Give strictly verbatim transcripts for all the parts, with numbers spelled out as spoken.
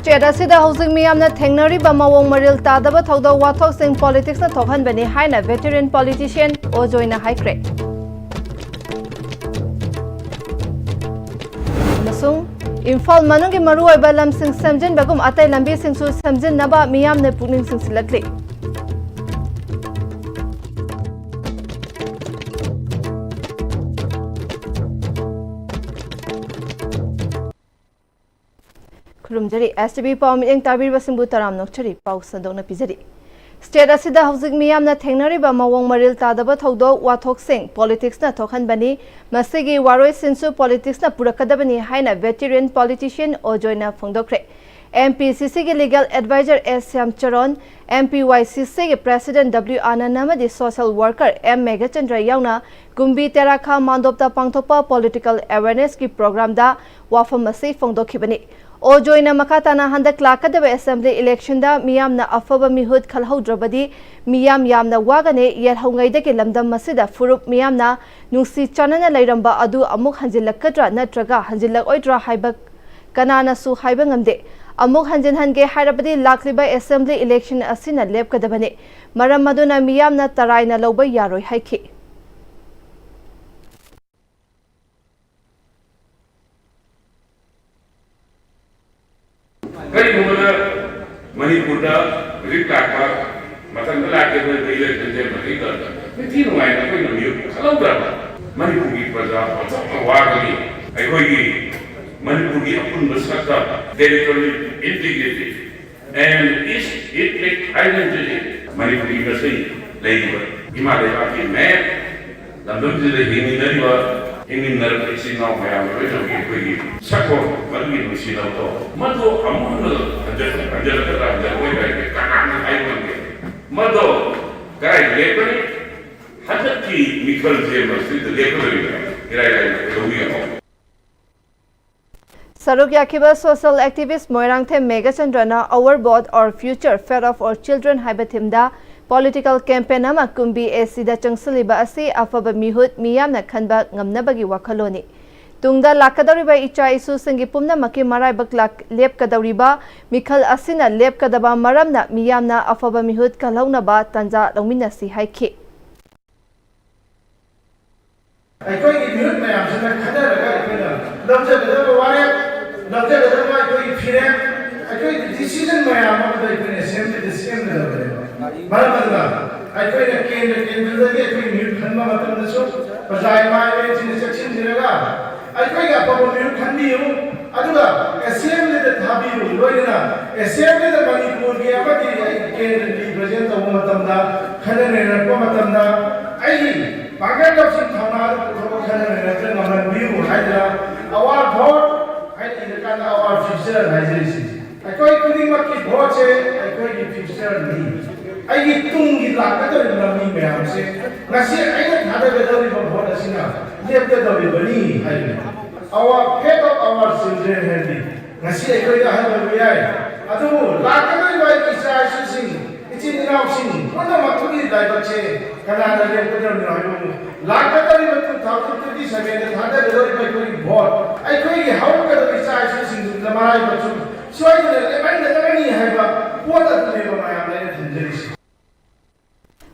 State ꯑꯁꯤꯗ ꯍꯧꯖꯤꯛ ꯃꯤꯌꯥꯝꯅ ꯊꯦꯡꯅꯔꯤꯕ ꯃꯑꯣꯡ ꯃꯔꯤꯜ ꯇꯥꯗꯕ ꯊꯧꯗꯣꯛ ꯋꯥꯊꯣꯛꯁꯤꯡ ꯄꯣꯂꯤꯇꯤꯛꯁꯅ ꯊꯣꯛꯍꯟꯕꯅꯤ ꯍꯥꯏꯅ ꯚꯦꯇꯦꯔꯤꯌꯟ ꯄꯣꯂꯤꯇꯤꯁꯤꯌꯟ ꯑꯣ ꯖꯣꯏꯅ ꯍꯥꯏꯈ꯭ꯔꯦ꯫ ꯑꯃꯁꯨꯡ ꯏꯝꯐꯥꯜ ꯃꯅꯨꯡꯒꯤ ꯃꯔꯨꯑꯣꯏꯕ ꯂꯝꯁꯤꯡ ꯁꯦꯝꯖꯤꯟꯕꯒꯨꯝ ꯑꯇꯩ ꯂꯝꯕꯤꯁꯤꯡꯁꯨ ꯁꯦꯝꯖꯤꯟꯅꯕ ꯃꯤꯌꯥꯝꯅ ꯄꯨꯛꯅꯤꯡ ꯆꯤꯡꯁꯤꯜꯂꯛꯂꯤ꯫ ꯈꯨꯔꯨꯝꯖꯔꯤ꯫ ꯑꯦꯁ ꯇꯤ ꯚꯤ ꯄꯥꯎ ꯃꯤꯠꯌꯦꯡ ꯇꯥꯕꯤꯔꯤꯕꯁꯤꯡꯕꯨ ꯇꯔꯥꯝꯅ ꯑꯣꯛꯆꯔꯤ꯫ ꯄꯥꯎ ꯁꯟꯗꯣꯛꯅ ꯄꯤꯖꯔꯤ꯫ ꯁ꯭ꯇꯦꯠ ꯑꯁꯤꯗ ꯍꯧꯖꯤꯛ ꯃꯤꯌꯥꯝꯅ ꯊꯦꯡꯅꯔꯤꯕ ꯃꯑꯣꯡ ꯃꯔꯤꯜ ꯇꯥꯗꯕ ꯊꯧꯗꯣꯛ ꯋꯥꯊꯣꯛꯁꯤꯡ ꯄꯣꯂꯤꯇꯤꯛꯁꯅ ꯊꯣꯛꯍꯟꯕꯅꯤ꯫ ꯃꯁꯤꯒꯤ ꯋꯥꯔꯣꯏꯁꯤꯟꯁꯨ ꯄꯣꯂꯤꯇꯤꯛꯁꯅ ꯄꯨꯔꯛꯀꯗꯕꯅꯤ ꯍꯥꯏꯅ ꯚꯦꯇꯦꯔꯤꯌꯟ ꯄꯣꯂꯤꯇꯤꯁꯤꯌꯟ ꯑꯣ ꯖꯣꯏꯅ ꯐꯣꯡꯗꯣꯛꯈ꯭ꯔꯦ꯫ ꯑꯦꯝ ꯄꯤ ꯁꯤ ꯁꯤꯒꯤ ꯂꯤꯒꯦꯜ ꯑꯦꯗꯚꯥꯏꯖꯔ ꯑꯦꯁ ꯁ꯭ꯌꯥꯝꯆꯔꯣꯟ, ꯑꯦꯝ ꯄꯤ ꯋꯥꯏ ꯁꯤ ꯁꯤꯒꯤ ꯄ꯭ꯔꯦꯁꯤꯗꯦꯟꯠ ꯗꯕ꯭ꯂꯤꯎ ꯑꯥꯅꯟꯗ ꯑꯃꯗꯤ ꯁꯣꯁꯤꯌꯦꯜ ꯋꯥꯔꯀꯔ ꯑꯦꯝ ꯃꯦꯘꯆꯟꯗ꯭ꯔ ꯌꯥꯎꯅ ꯀꯨꯝꯕꯤ ꯇꯦꯔꯥꯈꯥ ꯃꯥꯟꯗꯣꯞꯇ ꯄꯥꯡꯊꯣꯛꯄ ꯄꯣꯂꯤꯇꯤꯀꯦꯜ ꯑꯦꯋꯦꯔꯅꯦꯁꯀꯤ ꯄ꯭ꯔꯣꯒ꯭ꯔꯥꯝꯗ ꯋꯥꯐꯝ ꯑꯁꯤ ꯐꯣꯡꯗꯣꯛꯈꯤꯕꯅꯤ꯫ ꯑꯣ ꯖꯣꯏꯅ ꯃꯈꯥ ꯇꯥꯅ ꯍꯟꯗꯛ ꯂꯥꯛꯀꯗꯕ ꯑꯦꯁꯦꯝꯕ꯭ꯂꯤ ꯏꯂꯦꯛꯁꯟꯗ ꯃꯤꯌꯥꯝꯅ ꯑꯐꯕ ꯃꯤꯍꯨꯠ ꯈꯜꯍꯧꯗ꯭ꯔꯕꯗꯤ ꯃꯤꯌꯥꯝ ꯌꯥꯝꯅ ꯋꯥꯒꯅꯤ꯫ ꯌꯦꯜꯍꯧꯉꯩꯗꯒꯤ ꯂꯝꯗꯝ ꯑꯁꯤꯗ ꯐꯨꯔꯨꯞ ꯃꯤꯌꯥꯝꯅ ꯅꯨꯡꯁꯤ ꯆꯥꯟꯅꯅ ꯂꯩꯔꯝꯕ ꯑꯗꯨ ꯑꯃꯨꯛ ꯍꯟꯖꯤꯜꯂꯛꯀꯗ꯭ꯔꯥ ꯅꯠꯇ꯭ꯔꯒ ꯍꯟꯖꯤꯜꯂꯛꯑꯣꯏꯗ꯭ꯔꯥ ꯍꯥꯏꯕ ꯀꯅꯥꯅꯁꯨ ꯍꯥꯏꯕ ꯉꯝꯗꯦ꯫ ꯑꯃꯨꯛ ꯍꯟꯖꯤꯟꯍꯟꯒꯦ ꯍꯥꯏꯔꯕꯗꯤ ꯂꯥꯛꯂꯤꯕ ꯑꯦꯁꯦꯝꯕ꯭ꯂꯤ ꯏꯂꯦꯛꯁꯟ ꯑꯁꯤꯅ ꯂꯦꯞꯀꯗꯕꯅꯤ꯫ ꯃꯔꯝ ꯑꯗꯨꯅ ꯃꯤꯌꯥꯝꯅ ꯇꯔꯥꯏꯅ ꯂꯧꯕ ꯌꯥꯔꯣꯏ ꯍꯥꯏꯈꯤ꯫ ꯀꯔꯤꯒꯨꯝꯕꯗ ꯃꯅꯤꯄꯨꯔꯗ ꯍꯧꯖꯤꯛ ꯂꯥꯛꯄ ꯃꯊꯪꯗ ꯂꯥꯛꯀꯗꯧꯔꯤꯕ ꯏꯂꯦꯛꯁꯟꯁꯦ ꯃꯁꯤꯒꯤ ꯇꯥꯟꯖꯥ ꯅꯤꯡꯊꯤ ꯅꯨꯡꯉꯥꯏꯅ ꯑꯩꯈꯣꯏꯅ ꯃꯤꯍꯨꯠ ꯈꯜꯍꯧꯗ꯭ꯔꯕ ꯃꯅꯤꯄꯨꯔꯒꯤ ꯄ꯭ꯔꯖꯥ ꯑꯣꯟꯊꯣꯛꯅ ꯋꯥꯒꯅꯤ꯫ ꯑꯩꯈꯣꯏꯒꯤ ꯃꯅꯤꯄꯨꯔꯒꯤ ꯑꯄꯨꯟꯕ ꯁꯛꯇꯝ, territorial integrity and its ethnic identity, Manipuri ꯃꯁꯦꯟ ꯂꯩꯔꯤꯕ ꯏꯃꯥ ꯂꯩꯕꯥꯛꯀꯤ ꯃꯌꯥꯝ ꯂꯝꯗꯝꯁꯤꯗ ꯍꯤꯡꯃꯤꯟꯅꯔꯤꯕ, ꯍꯤꯡꯃꯤꯟꯅꯔꯕ ꯏꯆꯤꯟ ꯏꯅꯥꯎ ꯃꯌꯥꯝ ꯂꯣꯏꯅꯃꯛꯀꯤ ꯑꯩꯈꯣꯏꯒꯤ ꯁꯛꯐꯝ, ꯃꯗꯨꯒꯤ ꯅꯨꯡꯁꯤꯅꯕꯗꯣ, ꯃꯗꯨ ꯑꯃꯨꯛ ꯍꯟꯅ ꯍꯟꯖꯤꯜ-, ꯍꯟꯖꯤꯜꯂꯛꯀꯗ꯭ꯔꯥ, ꯍꯟꯖꯤꯜꯂꯛꯑꯣꯏꯗ꯭ꯔꯥ ꯍꯥꯏꯕꯁꯦ ꯀꯅꯥꯅ ꯍꯥꯏꯕ ꯉꯝꯒꯦ? ꯃꯗꯨ ꯀꯗꯥꯏꯗ ꯂꯦꯞꯀꯅꯤ? ꯍꯟꯗꯛꯀꯤ ꯃꯤꯈꯜꯁꯦ ꯃꯁꯤꯗ ꯂꯦꯞꯀꯗꯧꯔꯤꯕ꯭ꯔꯥ? ꯏꯔꯥꯏ ꯂꯥꯏꯅ ꯀꯩꯗꯧꯕ ꯌꯥꯏ? ꯁꯔꯨꯛ ꯌꯥꯈꯤꯕ ꯁꯣꯁꯤꯌꯦꯜ ꯑꯦꯛꯇꯤꯚꯤꯁ꯭ꯠ ꯃꯣꯏꯔꯥꯡꯊꯦꯝ ꯃꯦꯘꯆꯟꯗ꯭ꯔꯅ Our Vote, Our Future, Fate of Our Children ꯍꯥꯏꯕ ꯊꯤꯝꯗ ꯄꯣꯂꯤꯇꯤꯀꯦꯜ ꯀꯦꯝꯄꯦꯟ ꯑꯃ ꯀꯨꯝꯕꯤ ꯑꯦ ꯁꯤꯗ ꯆꯪꯁꯤꯜꯂꯤꯕ ꯑꯁꯤ ꯑꯐꯕ ꯃꯤꯍꯨꯠ ꯃꯤꯌꯥꯝꯅ ꯈꯟꯕ ꯉꯝꯅꯕꯒꯤ ꯋꯥꯈꯜꯂꯣꯟꯅꯤ꯫ ꯇꯨꯡꯗ ꯂꯥꯛꯀꯗꯧꯔꯤꯕ ꯏꯆꯥ ꯏꯁꯨꯁꯤꯡꯒꯤ ꯄꯨꯝꯅꯃꯛꯀꯤ ꯃꯔꯥꯏꯕꯛ ꯂꯥꯛ-, ꯂꯦꯞꯀꯗꯧꯔꯤꯕ ꯃꯤꯈꯜ ꯑꯁꯤꯅ ꯂꯦꯞꯀꯗꯕ ꯃꯔꯝꯅ ꯃꯤꯌꯥꯝꯅ ꯑꯐꯕ ꯃꯤꯍꯨꯠ ꯀꯜꯍꯧꯅꯕ ꯇꯥꯟꯖꯥ ꯂꯧꯃꯤꯟꯅꯁꯤ ꯍꯥꯏꯈꯤ꯫ ꯑꯩꯈꯣꯏꯒꯤ ꯃꯤꯍꯨꯠ ꯃꯌꯥꯝꯁꯤꯅ ꯈꯟꯅꯔꯒ ꯑꯩꯈꯣꯏꯅ ꯂꯧꯖꯒꯗꯕ ꯋꯥꯔꯦꯞ, ꯂꯧꯖꯒꯗꯕ ꯑꯩꯈꯣꯏꯒꯤ ꯐꯤꯔꯦꯞ, ꯑꯩꯈꯣꯏꯒꯤ decision ꯃꯌꯥꯝ ꯑꯃꯗ ꯑꯩꯈꯣꯏꯅ assemblyꯗ ꯁꯦꯝꯒꯗꯕꯅꯦꯕ꯫ ꯃꯔꯝ ꯑꯗꯨꯅ ꯑꯩꯈꯣꯏꯅ ꯀꯦꯟꯗ꯭ꯔ ꯀꯦꯟꯗ꯭ꯔꯗꯒꯤ ꯑꯩꯈꯣꯏꯒꯤ ꯃꯤꯍꯨꯠ ꯈꯟꯕ ꯃꯇꯝꯗꯁꯨ ꯄ꯭ꯔꯖꯥ ꯏꯃꯥ ꯏꯕꯦꯟꯁꯤꯡꯅ ꯆꯦꯛꯁꯤꯟꯕꯤꯔꯒ ꯑꯩꯈꯣꯏꯒꯤ ꯑꯐꯕ ꯃꯤꯍꯨꯠ ꯈꯟꯕꯤꯌꯨ, ꯑꯗꯨꯒ assemblyꯗ ꯊꯥꯕꯤꯌꯨ꯫ ꯂꯣꯏꯅꯅ assemblyꯗ ꯃꯅꯤꯄꯨꯔꯒꯤ ꯑꯃꯗꯤ ꯑꯩꯒꯤ ꯀꯦꯟꯗ꯭ꯔꯒꯤ represent ꯇꯧꯕ ꯃꯇꯝꯗ, ꯈꯟꯅ ꯅꯩꯅꯔꯛꯄ ꯃꯇꯝꯗ ꯑꯩꯒꯤ ꯄꯥꯡꯒꯜ ꯂꯧꯁꯤꯡ ꯊꯧꯅꯥꯗ ꯄꯨꯊꯣꯛꯄ ꯈꯟꯅ ꯅꯩꯅꯔꯛꯇ ꯉꯝꯍꯟꯕꯤꯌꯨ ꯍꯥꯏꯗꯅ our vote ꯍꯥꯏꯅ ꯏꯔꯀꯥꯟꯗ our future ꯍꯥꯏꯖꯔꯤꯁꯤ꯫ ꯑꯩꯈꯣꯏ ꯈꯨꯗꯤꯡꯃꯛꯀꯤ voteꯁꯦ ꯑꯩꯈꯣꯏꯒꯤ futureꯅꯤ꯫ ꯑꯩꯒꯤ ꯇꯨꯡꯒꯤ ꯂꯥꯛꯀꯗꯧꯔꯤꯕ ꯂꯝꯕꯤ ꯃꯌꯥꯝꯁꯦ ꯉꯁꯤ ꯑꯩꯅ ꯊꯥꯗꯒꯗꯧꯔꯤꯕ vote ꯑꯁꯤꯅ ꯂꯦꯞꯀꯗꯧꯔꯤꯕꯅꯤ ꯍꯥꯏꯕꯅꯤ꯫ Our fate of our children ꯍꯥꯏꯔꯗꯤ ꯉꯁꯤ ꯑꯩꯈꯣꯏꯗ ꯑꯍꯜ ꯑꯣꯏꯕ ꯌꯥꯏ, ꯑꯗꯨꯕꯨ ꯂꯥꯛꯀꯗꯧꯔꯤꯕ ꯑꯩꯒꯤ ꯏꯆꯥ ꯏꯁꯨꯁꯤꯡ, ꯏꯆꯤꯟ ꯏꯅꯥꯎꯁꯤꯡ ꯄꯨꯝꯅꯃꯛꯇꯨꯒꯤ ꯂꯥꯏꯕꯛꯁꯦ ꯀꯅꯥꯅ ꯂꯦꯞꯀꯗꯧꯔꯤꯕꯅꯣ ꯍꯥꯏꯕꯕꯨ ꯂꯥꯛꯀꯗꯧꯔꯤꯕ two thousand twenty sevenꯗ ꯊꯥꯗꯒꯗꯧꯔꯤꯕ ꯑꯩꯈꯣꯏꯒꯤ vote, ꯑꯩꯈꯣꯏꯒꯤ ꯍꯧꯔꯛꯀꯗꯧꯔꯤꯕ ꯏꯆꯥ ꯏꯁꯨꯁꯤꯡꯗꯨꯗ ꯃꯔꯥꯏꯕꯛꯁꯨ ꯁꯣꯏꯗꯅ ꯂꯦꯞꯍꯟꯒꯗꯕꯅꯤ ꯍꯥꯏꯕ ꯄꯣꯠ ꯑꯗꯨꯅꯦꯕ ꯃꯌꯥꯝꯗ ꯑꯩꯅ ꯊꯝꯖꯔꯤꯁꯤ꯫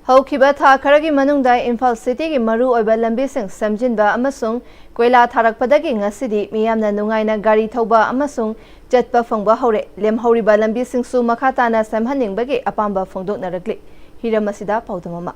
ꯍꯧꯈꯤꯕ ꯊꯥ ꯈꯔꯒꯤ ꯃꯅꯨꯡꯗ ꯏꯝꯐꯥꯜ cityꯒꯤ ꯃꯔꯨꯑꯣꯏꯕ ꯂꯝꯕꯤꯁꯤꯡ ꯁꯦꯝꯖꯤꯟꯕ ꯑꯃꯁꯨꯡ ꯀꯣꯏꯂꯥ ꯊꯥꯔꯛꯄꯗꯒꯤ ꯉꯁꯤꯗꯤ ꯃꯤꯌꯥꯝꯅ ꯅꯨꯡꯉꯥꯏꯅ ꯒꯥꯔꯤ ꯊꯧꯕ ꯑꯃꯁꯨꯡ ꯆꯠꯄ ꯐꯪꯕ ꯍꯧꯔꯦ꯫ ꯂꯦꯝꯍꯧꯔꯤꯕ ꯂꯝꯕꯤꯁꯤꯡꯁꯨ ꯃꯈꯥ ꯇꯥꯅ ꯁꯦꯝꯍꯟꯅꯤꯡꯕꯒꯤ ꯑꯄꯥꯝꯕ ꯐꯣꯡꯗꯣꯛꯅꯔꯛꯂꯤ꯫ ꯍꯤꯔꯝ ꯑꯁꯤꯗ ꯄꯥꯎꯗꯝ ꯑꯃ꯫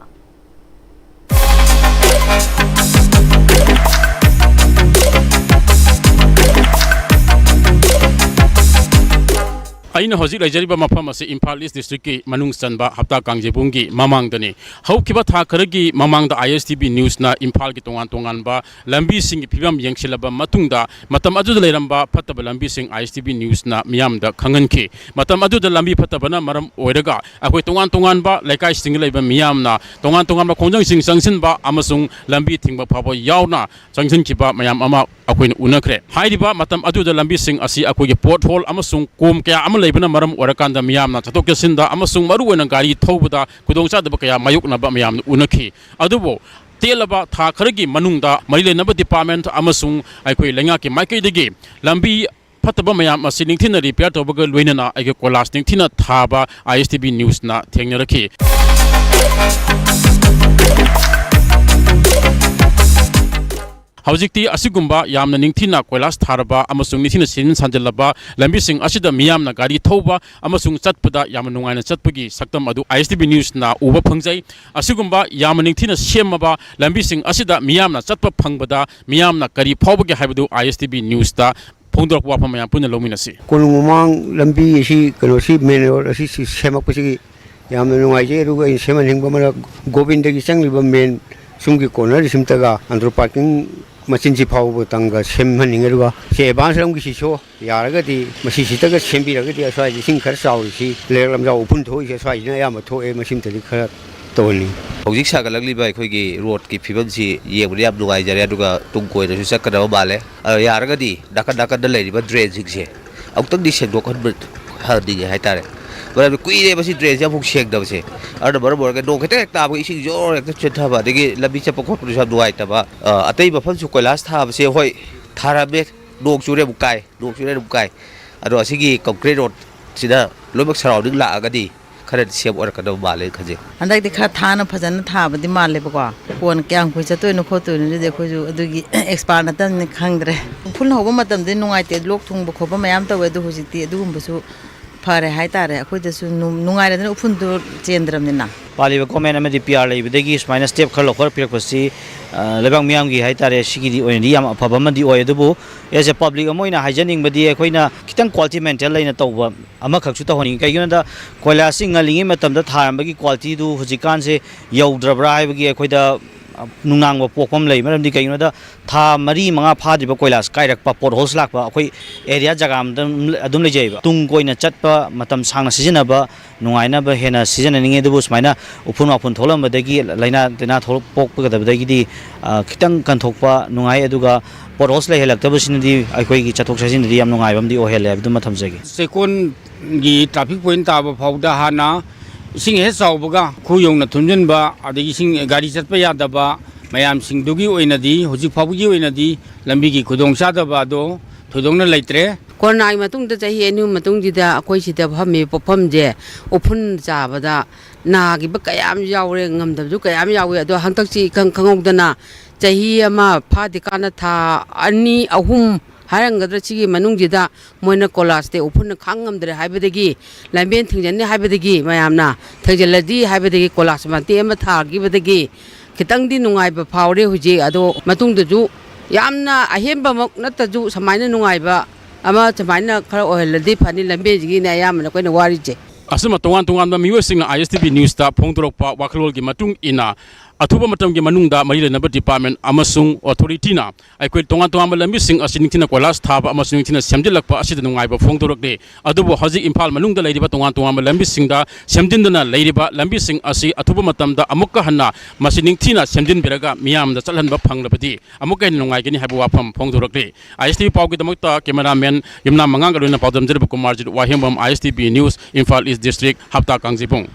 ꯑꯩꯅ ꯍꯧꯖꯤꯛ ꯂꯩꯖꯔꯤꯕ ꯃꯐꯝ ꯑꯁꯤ ꯏꯝꯐꯥꯜ East Districtꯀꯤ ꯃꯅꯨꯡ ꯆꯟꯕ ꯍꯞꯇꯥ ꯀꯥꯡꯖꯩꯕꯨꯡꯒꯤ ꯃꯃꯥꯡꯗꯅꯤ꯫ ꯍꯧꯈꯤꯕ ꯊꯥ ꯈꯔꯒꯤ ꯃꯃꯥꯡꯗ ISTV Newsꯅ ꯏꯝꯐꯥꯜꯒꯤ ꯇꯣꯉꯥꯟ ꯇꯣꯉꯥꯟꯕ ꯂꯝꯕꯤꯁꯤꯡꯒꯤ ꯐꯤꯕꯝ ꯌꯦꯡꯁꯤꯜꯂꯕ ꯃꯇꯨꯡꯗ, ꯃꯇꯝ ꯑꯗꯨꯗ ꯂꯩꯔꯝꯕ ꯐꯠꯇꯕ ꯂꯝꯕꯤꯁꯤꯡ ISTV Newsꯅ ꯃꯤꯌꯥꯝꯗ ꯈꯪꯍꯟꯈꯤ꯫ ꯃꯇꯝ ꯑꯗꯨꯗ ꯂꯝꯕꯤ ꯐꯠꯇꯕꯅ ꯃꯔꯝ ꯑꯣꯏꯔꯒ ꯑꯩꯈꯣꯏ ꯇꯣꯉꯥꯟ ꯇꯣꯉꯥꯟꯕ ꯂꯩꯀꯥꯏꯁꯤꯡꯗ ꯂꯩꯕ ꯃꯤꯌꯥꯝꯅ ꯇꯣꯉꯥꯟ ꯇꯣꯉꯥꯟꯕ ꯈꯣꯡꯖꯪꯁꯤꯡ ꯆꯪꯁꯤꯟꯕ ꯑꯃꯁꯨꯡ ꯂꯝꯕꯤ ꯊꯤꯡꯕ ꯐꯥꯎꯕ ꯌꯥꯎꯅ ꯆꯪꯁꯤꯟꯈꯤꯕ ꯃꯌꯥꯝ ꯑꯃ ꯑꯩꯈꯣꯏꯅ ꯎꯅꯈ꯭ꯔꯦ꯫ ꯍꯥꯏꯔꯤꯕ ꯃꯇꯝ ꯑꯗꯨꯗ ꯂꯝꯕꯤꯁꯤꯡ ꯑꯁꯤ ꯑꯩꯈꯣꯏꯒꯤ pothole ꯑꯃꯁꯨꯡ ꯀꯣꯝ ꯀꯌꯥ ꯑꯃ ꯂꯩꯕꯅ ꯃꯔꯝ ꯑꯣꯏꯔꯀꯥꯟꯗ ꯃꯤꯌꯥꯝꯅ ꯆꯠꯊꯣꯛ ꯆꯠꯁꯤꯟꯗ ꯑꯃꯁꯨꯡ ꯃꯔꯨꯑꯣꯏꯅ ꯒꯥꯔꯤ ꯊꯧꯕꯗ ꯈꯨꯗꯣꯡꯆꯥꯗꯕ ꯀꯌꯥ ꯃꯥꯌꯣꯛꯅꯕ ꯃꯌꯥꯝꯅ ꯎꯅꯈꯤ꯫ ꯑꯗꯨꯕꯨ ꯇꯦꯜꯂꯕ ꯊꯥ ꯈꯔꯒꯤ ꯃꯅꯨꯡꯗ ꯃꯔꯤ ꯂꯩꯅꯕ department ꯑꯃꯁꯨꯡ ꯑꯩꯈꯣꯏ ꯂꯩꯉꯥꯛꯀꯤ ꯃꯥꯏꯀꯩꯗꯒꯤ ꯂꯝꯕꯤ ꯐꯠꯇꯕ ꯃꯌꯥꯝ ꯑꯁꯤ ꯅꯤꯡꯊꯤꯅ repair ꯇꯧꯕꯒ ꯂꯣꯏꯅꯅ ꯑꯩꯒꯤ ꯀꯣꯏꯂꯥꯁ ꯅꯤꯡꯊꯤꯅ ꯊꯥꯕ I S T V newsꯅ ꯊꯦꯡꯅꯔꯛꯈꯤ꯫ ꯍꯧꯖꯤꯛꯇꯤ ꯑꯁꯤꯒꯨꯝꯕ ꯌꯥꯝꯅ ꯅꯤꯡꯊꯤꯅ ꯀꯣꯏꯂꯥꯁ ꯊꯥꯔꯕ ꯑꯃꯁꯨꯡ ꯅꯤꯡꯊꯤꯅ ꯁꯦꯝꯖꯤꯟ ꯁꯥꯖꯤꯜꯂꯕ ꯂꯝꯕꯤꯁꯤꯡ ꯑꯁꯤꯗ ꯃꯤꯌꯥꯝꯅ ꯒꯥꯔꯤ ꯊꯧꯕ ꯑꯃꯁꯨꯡ ꯆꯠꯄꯗ ꯌꯥꯝꯅ ꯅꯨꯡꯉꯥꯏꯅ ꯆꯠꯄꯒꯤ ꯁꯛꯇꯝ ꯑꯗꯨ I S T V newsꯅ ꯎꯕ ꯐꯪꯖꯩ꯫ ꯑꯁꯤꯒꯨꯝꯕ ꯌꯥꯝꯅ ꯅꯤꯡꯊꯤꯅ ꯁꯦꯝꯃꯕ ꯂꯝꯕꯤꯁꯤꯡ ꯑꯁꯤꯗ ꯃꯤꯌꯥꯝꯅ ꯆꯠꯄ ꯐꯪꯕꯗ ꯃꯤꯌꯥꯝꯅ ꯀꯔꯤ ꯐꯥꯎꯕꯒꯦ ꯍꯥꯏꯕꯗꯨ I S T V newsꯇ ꯐꯣꯡꯗꯣꯔꯛꯄ ꯋꯥꯐꯝ ꯃꯌꯥꯝ ꯄꯨꯟꯅ ꯂꯧꯃꯤꯟꯅꯁꯤ꯫ ꯀꯣꯅꯨꯡ ꯃꯃꯥꯡ ꯂꯝꯕꯤ ꯑꯁꯤ, ꯀꯩꯅꯣꯁꯤ, main road ꯑꯁꯤ ꯁꯤ ꯁꯦꯝꯃꯛꯄꯁꯤꯒꯤ ꯌꯥꯝꯅ ꯅꯨꯡꯉꯥꯏꯖꯩ꯫ ꯑꯗꯨꯒ ꯑꯩꯅ ꯁꯦꯝꯍꯟꯅꯤꯡꯕ ꯑꯃꯅ, ꯒꯣꯕꯤꯟꯗꯒꯤ ꯆꯪꯂꯤꯕ main ꯁꯨꯝꯒꯤ cornerꯁꯤꯝꯇꯒ ꯑꯟꯗ꯭ꯔꯣ parking ꯃꯆꯤꯟꯁꯤ ꯐꯥꯎꯕꯇꯪꯒ ꯁꯦꯝꯍꯟꯅꯤꯡꯉꯦ꯫ ꯑꯗꯨꯒ ꯁꯤ advance ꯂꯝꯒꯤꯁꯤꯁꯨ ꯌꯥꯔꯒꯗꯤ ꯃꯁꯤꯁꯤꯗꯒ ꯁꯦꯝꯕꯤꯔꯒꯗꯤ, ꯑꯁ꯭ꯋꯥꯏꯗ ꯏꯁꯤꯡ ꯈꯔ ꯆꯥꯎꯔꯤꯁꯤ, ꯂꯩꯔꯛ ꯂꯝꯖꯥꯎ ꯎꯐꯨꯟ ꯊꯣꯛꯏꯁꯦ ꯑꯁ꯭ꯋꯥꯏꯁꯤꯅ ꯑꯌꯥꯝꯕ ꯊꯣꯛꯑꯦ, ꯃꯁꯤꯝꯇꯗꯤ ꯈꯔ ꯇꯧꯍꯟꯅꯤꯡꯉꯤ꯫ ꯍꯧꯖꯤꯛ ꯁꯥꯒꯠꯂꯛꯂꯤꯕ ꯑꯩꯈꯣꯏꯒꯤ roadꯀꯤ ꯐꯤꯕꯝꯁꯤ ꯌꯦꯡꯕꯗ ꯌꯥꯝ ꯅꯨꯡꯉꯥꯏꯖꯔꯦ, ꯑꯗꯨꯒ ꯇꯨꯡ ꯀꯣꯏꯅꯁꯨ ꯆꯠꯀꯗꯕ ꯃꯥꯜꯂꯦ꯫ ꯑꯗꯣ ꯌꯥꯔꯒꯗꯤ ꯅꯥꯀꯟ ꯅꯥꯀꯟꯗ ꯂꯩꯔꯤꯕ drainꯁꯤꯡꯁꯦ ꯑꯃꯨꯛꯇꯪꯗꯤ ꯁꯦꯡꯗꯣꯛꯍꯟꯕ ꯍꯟꯅꯤꯡꯉꯦ ꯍꯥꯏꯇꯥꯔꯦ꯫ ꯃꯔꯝꯗꯤ ꯀꯨꯏꯔꯦ ꯃꯁꯤ drainꯁꯦ ꯑꯃꯨꯛ ꯁꯦꯡꯗꯕꯁꯦ꯫ ꯑꯗꯨꯅ ꯃꯔꯝ ꯑꯣꯏꯔꯒ ꯅꯣꯡ ꯈꯤꯇꯪ ꯍꯦꯛ ꯇꯥꯕꯒ ꯏꯁꯤꯡ ꯖꯣꯔ ꯍꯦꯛꯇ ꯆꯦꯟꯊꯕ, ꯑꯗꯒꯤ ꯂꯝꯕꯤ ꯆꯠꯄ ꯈꯣꯠꯄꯗꯁꯨ ꯌꯥꯝ ꯅꯨꯡꯉꯥꯏꯇꯕ꯫ ꯑ, ꯑꯇꯩ ꯃꯐꯝꯁꯨ ꯀꯣꯏꯂꯥꯁ ꯊꯥꯕꯁꯦ, ꯍꯣꯏ, ꯊꯥꯔꯝꯃꯦ, ꯅꯣꯡ ꯆꯨꯔꯦ ꯑꯃꯨꯛ ꯀꯥꯏ, ꯅꯣꯡ ꯆꯨꯔꯦ ꯑꯃꯨꯛ ꯀꯥꯏ꯫ ꯑꯗꯣ ꯑꯁꯤꯒꯤ concrete roadꯁꯤꯅ ꯂꯣꯏꯅꯃꯛ surrounding ꯂꯥꯛꯑꯒꯗꯤ ꯈꯔꯗꯤ safe ꯑꯣꯏꯔꯛꯀꯗꯕ ꯃꯥꯜꯂꯦꯅ ꯈꯟꯖꯩ꯫ ꯍꯟꯗꯛꯇꯤ ꯈꯔ ꯊꯥꯅ ꯐꯖꯅ ꯊꯥꯕꯗꯤ ꯃꯥꯜꯂꯦꯕꯀꯣ꯫ ꯀꯣꯟ ꯀꯌꯥꯝ ꯀꯨꯏ ꯆꯠꯇꯣꯏꯅꯣ ꯈꯣꯠꯇꯣꯏꯅꯣꯗꯨꯗꯤ ꯑꯩꯈꯣꯏꯁꯨ ꯑꯗꯨꯒꯤ expert ꯅꯠꯇꯕꯅꯤꯅ ꯈꯪꯗ꯭ꯔꯦ꯫ ꯎꯐꯨꯜ ꯍꯧꯕ ꯃꯇꯝꯗꯗꯤ ꯅꯨꯡꯉꯥꯏꯇꯦ, ꯂꯣꯛ ꯊꯨꯡꯕ ꯈꯣꯠꯄ ꯃꯌꯥꯝ ꯇꯧꯋꯦ, ꯑꯗꯨ ꯍꯧꯖꯤꯛꯇꯤ ꯑꯗꯨꯒꯨꯝꯕꯁꯨ ꯐꯔꯦ ꯍꯥꯏꯇꯥꯔꯦ꯫ ꯑꯩꯈꯣꯏꯗꯁꯨ ꯅꯨꯡ-, ꯅꯨꯡꯉꯥꯏꯔꯦꯗꯅ, ꯎꯐꯨꯜꯗꯨ ꯆꯦꯟꯗ꯭ꯔꯕꯅꯤꯅ꯫ ꯄꯥꯜꯂꯤꯕ government ꯑꯃꯗꯤ P R ꯂꯩꯕꯗꯒꯤ ꯁꯨꯃꯥꯏꯅ step ꯈꯔ ꯂꯧꯈꯠꯄꯤꯔꯛꯄꯁꯤ, ꯑ, ꯂꯩꯕꯥꯛ ꯃꯤꯌꯥꯝꯒꯤ ꯍꯥꯏꯇꯥꯔꯦ, ꯁꯤꯒꯤꯗꯤ ꯑꯣꯏꯅꯗꯤ ꯌꯥꯝ ꯑꯐꯕ ꯑꯃꯗꯤ ꯑꯣꯏ꯫ ꯑꯗꯨꯕꯨ as a public ꯑꯃ ꯑꯣꯏꯅ ꯍꯥꯏꯖꯅꯤꯡꯕꯗꯤ, ꯑꯩꯈꯣꯏꯅ ꯈꯤꯇꯪ quality maintain ꯂꯩꯅ ꯇꯧꯕ ꯑꯃꯈꯛꯁꯨ ꯇꯧꯍꯟꯅꯤꯡꯉꯤ꯫ ꯀꯩꯒꯤꯅꯣꯗ ꯀꯣꯏꯂꯥꯁꯁꯤ ꯉꯜꯂꯤꯉꯩ ꯃꯇꯝꯗ ꯊꯥꯔꯝꯕꯒꯤ qualityꯗꯨ ꯍꯧꯖꯤꯛꯀꯥꯟꯁꯦ ꯌꯧꯗ꯭ꯔꯕ꯭ꯔꯥ ꯍꯥꯏꯕꯒꯤ ꯑꯩꯈꯣꯏꯗ, ꯑ, ꯅꯨꯡꯅꯥꯡꯕ ꯄꯣꯛꯄ ꯑꯃ ꯂꯩ꯫ ꯃꯔꯝꯗꯤ ꯀꯩꯒꯤꯅꯣꯗ ꯊꯥ ꯃꯔꯤ ꯃꯉꯥ ꯐꯥꯗ꯭ꯔꯤꯕ ꯀꯣꯏꯂꯥꯁ ꯀꯥꯏꯔꯛꯄ, potholes ꯂꯥꯛꯄ ꯑꯩꯈꯣꯏ area ꯖꯒꯥ ꯑꯃꯗ ꯑꯗꯨꯝ ꯂꯩꯖꯩꯑꯕ꯫ ꯇꯨꯡ ꯀꯣꯏꯅ ꯆꯠꯄ, ꯃꯇꯝ ꯁꯥꯡꯅ ꯁꯤꯖꯤꯟꯅꯕ, ꯅꯨꯡꯉꯥꯏꯅꯕ ꯍꯦꯟꯅ ꯁꯤꯖꯤꯟꯅꯅꯤꯡꯉꯤ꯫ ꯑꯗꯨꯕꯨ ꯁꯨꯃꯥꯏꯅ ꯎꯐꯨꯟ ꯋꯥꯐꯨꯟ ꯊꯣꯛꯂꯝꯕꯗꯒꯤ ꯂꯥꯏꯅꯥ ꯇꯤꯟꯅꯥ ꯊꯣꯛꯂꯛ-, ꯄꯣꯛꯄꯒꯗꯕꯗꯒꯤꯗꯤ, ꯑ, ꯈꯤꯇꯪ ꯀꯟꯊꯣꯛꯄ ꯅꯨꯡꯉꯥꯏ꯫ ꯑꯗꯨꯒ potholes ꯂꯩꯍꯜꯂꯛꯇꯕꯁꯤꯅꯗꯤ ꯑꯩꯈꯣꯏꯒꯤ ꯆꯠꯊꯣꯛ ꯆꯠꯁꯤꯟꯗꯗꯤ ꯌꯥꯝ ꯅꯨꯡꯉꯥꯏꯕ ꯑꯃꯗꯤ ꯑꯣꯏꯍꯜꯂꯦ ꯍꯥꯏꯕꯗꯨꯃ ꯊꯝꯖꯒꯦ꯫ ꯆꯦꯛꯀꯣꯟꯒꯤ traffic point ꯇꯥꯕ ꯐꯥꯎꯗ ꯍꯥꯟꯅ ꯏꯁꯤꯡ ꯍꯦꯛ ꯆꯥꯎꯕꯒ ꯈꯨ ꯌꯧꯅ ꯊꯨꯝꯖꯤꯟꯕ, ꯑꯗꯒꯤ ꯏꯁꯤꯡ, ꯒꯥꯔꯤ ꯆꯠꯄ ꯌꯥꯗꯕ ꯃꯌꯥꯝꯁꯤꯡꯗꯨꯒꯤ ꯑꯣꯏꯅꯗꯤ ꯍꯧꯖꯤꯛ ꯐꯥꯎꯕꯒꯤ ꯑꯣꯏꯅꯗꯤ ꯂꯝꯕꯤꯒꯤ ꯈꯨꯗꯣꯡꯆꯥꯗꯕ ꯑꯗꯣ ꯊꯣꯏꯗꯣꯛꯅ ꯂꯩꯇ꯭ꯔꯦ꯫ ꯀꯣꯔꯣꯅꯥꯒꯤ ꯃꯇꯨꯡꯗ ꯆꯍꯤ ꯑꯅꯤ ꯑꯍꯨꯝ ꯃꯇꯨꯡꯁꯤꯗ ꯑꯩꯈꯣꯏ ꯁꯤꯗ ꯐꯝꯃꯤꯕ ꯄꯣꯠꯐꯝꯁꯦ ꯎꯐꯨꯟ ꯆꯥꯕꯗ ꯅꯥꯈꯤꯕ ꯀꯌꯥ ꯑꯃ ꯌꯥꯎꯔꯦ, ꯉꯝꯗꯕꯁꯨ ꯀꯌꯥ ꯑꯃ ꯌꯥꯎꯋꯦ꯫ ꯑꯗꯣ ꯍꯟꯗꯛꯁꯤ ꯏꯈꯪ ꯈꯪꯍꯧꯗꯅ ꯆꯍꯤ ꯑꯃ ꯐꯥꯗ꯭ꯔꯤꯀꯥꯟꯗ ꯊꯥ ꯑꯅꯤ ꯑꯍꯨꯝ ꯍꯥꯏꯔꯝꯒꯗ꯭ꯔꯥ, ꯁꯤꯒꯤ ꯃꯅꯨꯡꯁꯤꯗ ꯃꯣꯏꯅ ꯀꯣꯂꯥꯁꯇ ꯎꯐꯨꯟꯅ ꯈꯥꯡ ꯉꯝꯗ꯭ꯔꯦ ꯍꯥꯏꯕꯗꯒꯤ, ꯂꯝꯕꯦꯟ ꯊꯤꯡꯖꯤꯟꯅꯤ ꯍꯥꯏꯕꯗꯒꯤ ꯃꯌꯥꯝꯅ ꯊꯤꯡꯖꯤꯜꯂꯗꯤ ꯍꯥꯏꯕꯗꯒꯤ ꯀꯣꯂꯥꯁ ꯃꯇꯦꯛ ꯑꯃ ꯊꯥꯈꯤꯕꯗꯒꯤ ꯈꯤꯇꯪꯗꯤ ꯅꯨꯡꯉꯥꯏꯕ ꯐꯥꯎꯔꯦ ꯍꯧꯖꯤꯛ꯫ ꯑꯗꯣ ꯃꯇꯨꯡꯗꯁꯨ ꯌꯥꯝꯅ ꯑꯍꯦꯟꯕꯃꯛ ꯅꯠꯇ꯭ꯔꯁꯨ ꯁꯨꯃꯥꯏꯅ ꯅꯨꯡꯉꯥꯏꯕ ꯑꯃ ꯁꯨꯃꯥꯏꯅ ꯈꯔ ꯑꯣꯏꯍꯜꯂꯗꯤ ꯐꯅꯤ, ꯂꯝꯕꯦꯟꯁꯤꯒꯤꯅꯦ ꯑꯌꯥꯝꯕꯅ ꯑꯩꯈꯣꯏꯅ ꯋꯥꯔꯤꯁꯦ꯫ ꯑꯁꯨꯝꯅ ꯇꯣꯉꯥꯟ ꯇꯣꯉꯥꯟꯕ ꯃꯤꯑꯣꯏꯁꯤꯡꯅ ꯑꯥꯏ ꯑꯦꯁ ꯇꯤ ꯚꯤ ꯅ꯭ꯌꯨꯁꯇ ꯐꯣꯡꯗꯣꯔꯛꯄ ꯋꯥꯈꯜꯂꯣꯟꯒꯤ ꯃꯇꯨꯡ ꯏꯟꯅ, ꯑꯊꯨꯕ ꯃꯇꯝꯒꯤ ꯃꯅꯨꯡꯗ ꯃꯔꯤ ꯂꯩꯅꯕ ꯗꯤꯄꯥꯔꯠꯃꯦꯟ ꯑꯃꯁꯨꯡ ꯑꯣꯊꯣꯔꯤꯇꯤꯅ ꯑꯩꯈꯣꯏ ꯇꯣꯉꯥꯟ ꯇꯣꯉꯥꯟꯕ ꯂꯝꯕꯤꯁꯤꯡ ꯑꯁꯤ ꯅꯤꯡꯊꯤꯅ ꯀꯣꯏꯂꯥꯁ ꯊꯥꯕ ꯑꯃꯁꯨꯡ ꯅꯤꯡꯊꯤꯅ ꯁꯦꯝꯖꯤꯜꯂꯛꯄ ꯑꯁꯤꯗ ꯅꯨꯡꯉꯥꯏꯕ ꯐꯣꯡꯗꯣꯔꯛꯂꯦ꯫ ꯑꯗꯨꯕꯨ ꯍꯧꯖꯤꯛ ꯏꯝꯐꯥꯜ ꯃꯅꯨꯡꯗ ꯂꯩꯔꯤꯕ ꯇꯣꯉꯥꯟ ꯇꯣꯉꯥꯟꯕ ꯂꯝꯕꯤꯁꯤꯡꯗ ꯁꯦꯝꯖꯤꯟꯗꯨꯅ ꯂꯩꯔꯤꯕ ꯂꯝꯕꯤꯁꯤꯡ ꯑꯁꯤ ꯑꯊꯨꯕ ꯃꯇꯝꯗ ꯑꯃꯨꯛꯀ ꯍꯟꯅ ꯃꯁꯤ ꯅꯤꯡꯊꯤꯅ ꯁꯦꯝꯖꯤꯟꯕꯤꯔꯒ ꯃꯤꯌꯥꯝꯗ ꯆꯠꯍꯟꯕ ꯐꯪꯂꯕꯗꯤ ꯑꯃꯨꯛꯀ ꯍꯦꯟꯅ ꯅꯨꯡꯉꯥꯏꯒꯅꯤ ꯍꯥꯏꯕ ꯋꯥꯐꯝ ꯐꯣꯡꯗꯣꯔꯛꯂꯤ꯫ ꯑꯥꯏ ꯑꯦꯁ ꯇꯤ ꯚꯤ ꯄꯥꯎꯒꯤꯗꯃꯛꯇ ꯀꯦꯃꯦꯔꯥꯃꯦꯟ ꯌꯨꯝꯅꯥꯝ ꯃꯉꯥꯡꯒ ꯂꯣꯏꯅꯅ ꯄꯥꯎꯗꯝꯖꯔꯤꯕ ꯀꯨꯃꯥꯔꯖꯤꯠ ꯋꯥꯍꯦꯡꯕꯝ, ꯑꯥꯏ ꯑꯦꯁ ꯇꯤ ꯚꯤ ꯅ꯭ꯌꯨꯁ, ꯏꯝꯐꯥꯜ ꯏꯁ ꯗꯤꯁꯇ꯭ꯔꯤꯛ, ꯍꯞꯇꯥ ꯀꯥꯡꯖꯩꯕꯨꯡ꯫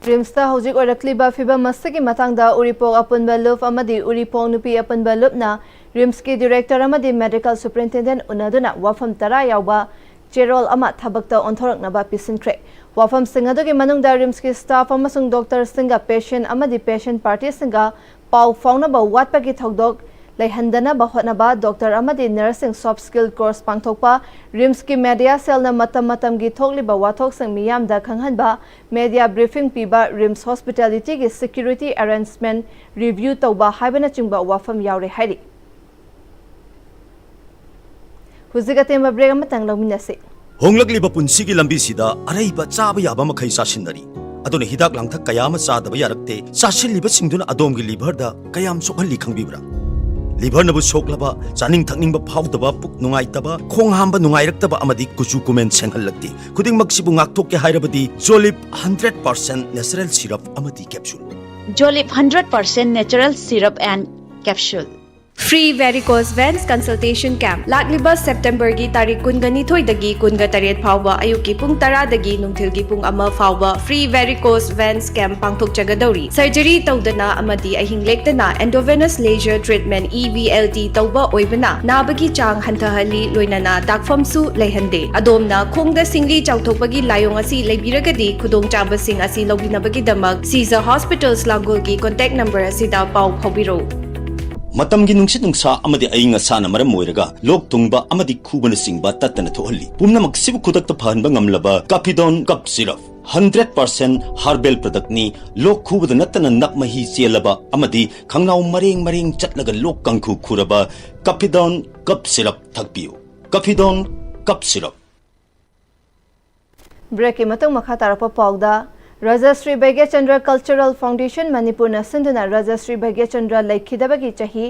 ꯔꯤꯝꯁꯇ ꯍꯧꯖꯤꯛ ꯑꯣꯏꯔꯛꯂꯤꯕ ꯐꯤꯕꯝ ꯑꯁꯤꯒꯤ ꯃꯇꯥꯡꯗ ꯎꯔꯤꯄꯣꯛ ꯑꯄꯨꯟꯕ ꯂꯨꯞ ꯑꯃꯗꯤ ꯎꯔꯤꯄꯣꯛ ꯅꯨꯄꯤ ꯑꯄꯨꯟꯕ ꯂꯨꯞꯅ ꯔꯤꯝꯁꯀꯤ ꯗꯤꯔꯦꯛꯇꯔ ꯑꯃꯗꯤ ꯃꯦꯗꯤꯀꯦꯜ ꯁꯨꯄꯔꯤꯟꯇꯦꯟꯗꯦꯟꯠ ꯎꯅꯗꯨꯅ ꯋꯥꯐꯝ ꯇꯔꯥ ꯌꯥꯎꯕ ꯆꯦꯔꯣꯜ ꯑꯃ ꯊꯕꯛꯇ ꯑꯣꯟꯊꯣꯔꯛꯅꯕ ꯄꯤꯁꯤꯟꯈ꯭ꯔꯦ꯫ ꯋꯥꯐꯝꯁꯤꯡ ꯑꯗꯨꯒꯤ ꯃꯅꯨꯡꯗ ꯔꯤꯝꯁꯀꯤ ꯁ꯭ꯇꯥꯐ ꯑꯃꯁꯨꯡ ꯗꯣꯛꯇꯔꯁꯤꯡꯒ ꯄꯦꯁꯦꯟꯠ ꯑꯃꯗꯤ ꯄꯦꯁꯦꯟꯠ ꯄꯥꯔꯇꯤꯁꯤꯡꯒ ꯄꯥꯎ ꯐꯥꯎꯅꯕ ꯋꯥꯠꯄꯒꯤ ꯊꯧꯗꯣꯛ ꯂꯩꯍꯟꯗꯅꯕ ꯍꯣꯠꯅꯕ, ꯗꯣꯛꯇꯔ ꯑꯃꯗꯤ ꯅꯔꯁꯁꯤꯡ ꯁꯣꯐꯠ ꯁ꯭ꯀꯤꯜ ꯀꯣꯔꯁ ꯄꯥꯡꯊꯣꯛꯄ, ꯔꯤꯝꯁꯀꯤ ꯃꯦꯗꯤꯌꯥ ꯁꯦꯜꯅ ꯃꯇꯝ ꯃꯇꯝꯒꯤ ꯊꯣꯛꯂꯤꯕ ꯋꯥꯊꯣꯛꯁꯤꯡ ꯃꯤꯌꯥꯝꯗ ꯈꯪꯍꯟꯕ, ꯃꯦꯗꯤꯌꯥ ꯕ꯭ꯔꯤꯐꯤꯡ ꯄꯤꯕ, ꯔꯤꯝꯁ ꯍꯣꯁꯄꯤꯇꯥꯂꯤꯇꯤꯒꯤ ꯁꯦꯀ꯭ꯌꯨꯔꯤꯇꯤ ꯑꯦꯔꯦꯟꯖꯃꯦꯟꯠ ꯔꯤꯚ꯭ꯌꯨ ꯇꯧꯕ ꯍꯥꯏꯕꯅꯆꯤꯡꯕ ꯋꯥꯐꯝ ꯌꯥꯎꯔꯤ ꯍꯥꯏꯔꯤ꯫ ꯍꯧꯖꯤꯛ ꯑꯇꯦꯟꯕ ꯕ꯭ꯔꯦꯛ ꯑꯃꯇꯪ ꯂꯧꯃꯤꯟꯅꯁꯤ꯫ ꯍꯣꯡꯂꯛꯂꯤꯕ ꯄꯨꯟꯁꯤꯒꯤ ꯂꯝꯕꯤꯁꯤꯗ ꯑꯔꯩꯕ ꯆꯥꯕ ꯌꯥꯕ ꯃꯈꯩ ꯆꯥꯁꯤꯟꯅꯔꯤ꯫ ꯑꯗꯨꯅ ꯍꯤꯗꯥꯛ ꯂꯥꯡꯊꯛ ꯀꯌꯥ ꯑꯃ ꯆꯥꯗꯕ ꯌꯥꯔꯛꯇꯦ꯫ ꯆꯥꯁꯤꯜꯂꯤꯕꯁꯤꯡꯗꯨꯅ ꯑꯗꯣꯝꯒꯤ ꯂꯤꯚꯔꯗ ꯀꯌꯥꯝ ꯁꯣꯛꯍꯜꯂꯤ ꯈꯪꯕꯤꯕ꯭ꯔꯥ? ꯂꯤꯚꯔꯅꯕꯨ ꯁꯣꯛꯂꯕ, ꯆꯥꯅꯤꯡ ꯊꯛꯅꯤꯡꯕ ꯐꯥꯎꯗꯕ, ꯄꯨꯛ ꯅꯨꯡꯉꯥꯏꯇꯕ, ꯈꯣꯡ ꯍꯥꯝꯕ ꯅꯨꯡꯉꯥꯏꯔꯛꯇꯕ ꯑꯃꯗꯤ ꯀꯨꯆꯨ ꯀꯨꯃꯦꯟ ꯁꯦꯡꯍꯜꯂꯛꯇꯦ꯫ ꯈꯨꯗꯤꯡꯃꯛꯁꯤꯕꯨ ꯉꯥꯛꯊꯣꯛꯀꯦ ꯍꯥꯏꯔꯕꯗꯤ ꯖꯣꯂꯤꯞ ꯍꯟꯗ꯭ꯔꯦꯠ ꯄꯥꯔꯁꯦꯟꯠ ꯅꯦꯆꯔꯦꯜ ꯁꯤꯔꯞ ꯑꯃꯗꯤ capsule. Jolib hundred percent natural syrup and capsule. Free Varicose Veins Consultation Camp꯫ ꯂꯥꯛꯂꯤꯕ ꯁꯦꯞꯇꯦꯝꯕꯔꯒꯤ ꯇꯥꯔꯤꯛ ꯀꯨꯟꯒ ꯅꯤꯊꯣꯏꯗꯒꯤ ꯀꯨꯟꯒ ꯇꯔꯦꯠ ꯐꯥꯎꯕ ꯑꯌꯨꯛꯀꯤ ꯄꯨꯡ ꯇꯔꯥꯗꯒꯤ ꯅꯨꯡꯊꯤꯜꯒꯤ ꯄꯨꯡ ꯑꯃ ꯐꯥꯎꯕ Free Varicose Veins Camp ꯄꯥꯡꯊꯣꯛꯆꯒꯗꯧꯔꯤ꯫ ꯁꯔꯖꯔꯤ ꯇꯧꯗꯅ ꯑꯃꯗꯤ ꯑꯍꯤꯡ ꯂꯦꯛꯇꯅ Endovenous Laser Treatment, E V L T, ꯇꯧꯕ ꯑꯣꯏꯕꯅ ꯅꯥꯕꯒꯤ ꯆꯥꯡ ꯍꯟꯊꯍꯜꯂꯤ, ꯂꯣꯏꯅꯅ ꯗꯥꯛꯐꯝꯁꯨ ꯂꯩꯍꯟꯗꯦ꯫ ꯑꯗꯣꯝꯅ ꯈꯣꯡꯗ ꯁꯤꯡꯂꯤ ꯆꯥꯎꯊꯣꯛꯄꯒꯤ ꯂꯥꯏꯑꯣꯡ ꯑꯁꯤ ꯂꯩꯕꯤꯔꯒꯗꯤ, ꯈꯨꯗꯣꯡꯆꯥꯕꯁꯤꯡ ꯑꯁꯤ ꯂꯧꯕꯤꯅꯕꯒꯤꯗꯃꯛ Caesar Hospitals ꯂꯥꯡꯒꯣꯜꯒꯤ contact number ꯑꯁꯤꯗ ꯄꯥꯎ ꯐꯥꯎꯕꯤꯔꯛꯎ꯫ ꯃꯇꯝꯒꯤ ꯅꯨꯡꯁꯤꯠ ꯅꯨꯡꯁꯥ ꯑꯃꯗꯤ ꯑꯏꯪ ꯑꯁꯥꯅ ꯃꯔꯝ ꯑꯣꯏꯔꯒ ꯂꯣꯛ ꯊꯨꯡꯕ ꯑꯃꯗꯤ ꯈꯨꯕꯅꯆꯤꯡꯕ ꯇꯠꯇꯅ ꯊꯣꯛꯍꯜꯂꯤ꯫ ꯄꯨꯝꯅꯃꯛꯁꯤꯕꯨ ꯈꯨꯗꯛꯇ ꯐꯍꯟꯕ ꯉꯝꯂꯕ Cappidone Cough Syrup, hundred percent herbal product ꯅꯤ꯫ ꯂꯣꯛ ꯈꯨꯕꯗ ꯅꯠꯇꯅ ꯅꯞ ꯃꯍꯤ ꯆꯦꯜꯂꯕ ꯑꯃꯗꯤ ꯈꯪꯅꯥꯎ ꯃꯔꯦꯡ ꯃꯔꯦꯡ ꯆꯠꯂꯒ ꯂꯣꯛ ꯀꯥꯡꯈꯨ ꯈꯨꯔꯕ Cappidone Cough Syrup ꯊꯛꯄꯤꯌꯨ꯫ Cappidone Cough Syrup꯫ ꯕ꯭ꯔꯦꯛꯀꯤ ꯃꯇꯨꯡ ꯃꯈꯥ ꯇꯥꯔꯛꯄ ꯄꯥꯎꯗ, ꯔꯥꯖꯁ꯭ꯔꯤ ꯚꯥꯒ꯭ꯌꯆꯟꯗ꯭ꯔ Cultural Foundation ꯃꯅꯤꯄꯨꯔꯅ ꯁꯤꯟꯗꯨꯅ ꯔꯥꯖꯁ꯭ꯔꯤ ꯚꯥꯒ꯭ꯌꯆꯟꯗ꯭ꯔ ꯂꯩꯈꯤꯗꯕꯒꯤ ꯆꯍꯤ